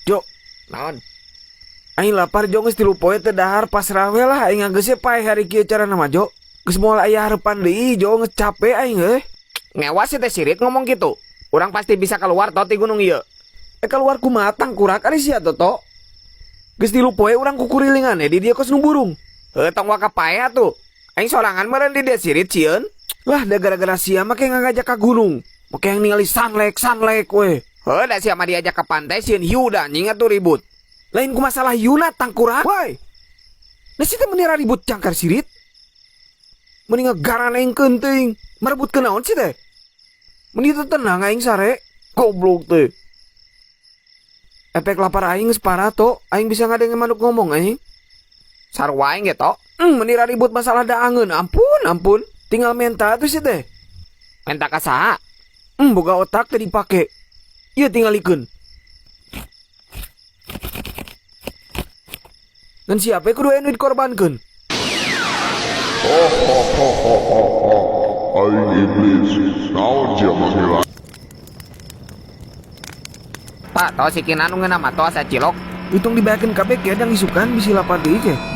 Jo, Naon? Aing lapar, Jo. Geus 3 poe teu dahar, pasrah we lah aing. Geus paeh hari kieu carana mah, Jo. Geus moal aya harapan deui, Jo, geus capek aing euy. Ngewa sih teh sirit ngomong gitu. Urang pasti bisa keluar to ti gunung ieu. Eh, keluar kumaha, tangkurak ari sia, Toto? Geus 3 poe urang kukurilingan di dieu kos nu burung. Heuh, tong waka paeh atuh. Aing sorangan meureun di dieu, sirit sieun. Lah, da gara-gara sia make ngajak ka gunung. Make yang ningali sunlek sunlek we. Heuh, da sia mah diajak ke pantai sieun hiu da anjing atuh ribut. Lain ku masalah hiuna, tangkurak. Woi. Nah, sia teh meni ribut cangkar sirit. Mending ngegaran aing teuing. Merebut ke naon sih teh? Mending teu tenang aing sare. Goblok teh. Efek lapar aing geus parah, to. Aing bisa ngadenge manuk ngomong aing. Sarua aing ge, to. Meni ribut masalah daangeun. Ampun, ampun. Tinggal menta tuh sih teh. Menta ka saha? Boga otak teh dipake. Ieu tingalikeun. Ngan siapa kudu anu dikorbankeun? Aing iblis, naon sia manggil? Pak, to si Kinan nu ngeunah mah to asa cilok. Hitung dibayarkeun kabeh ke yang isukan bisi lapar deui ke.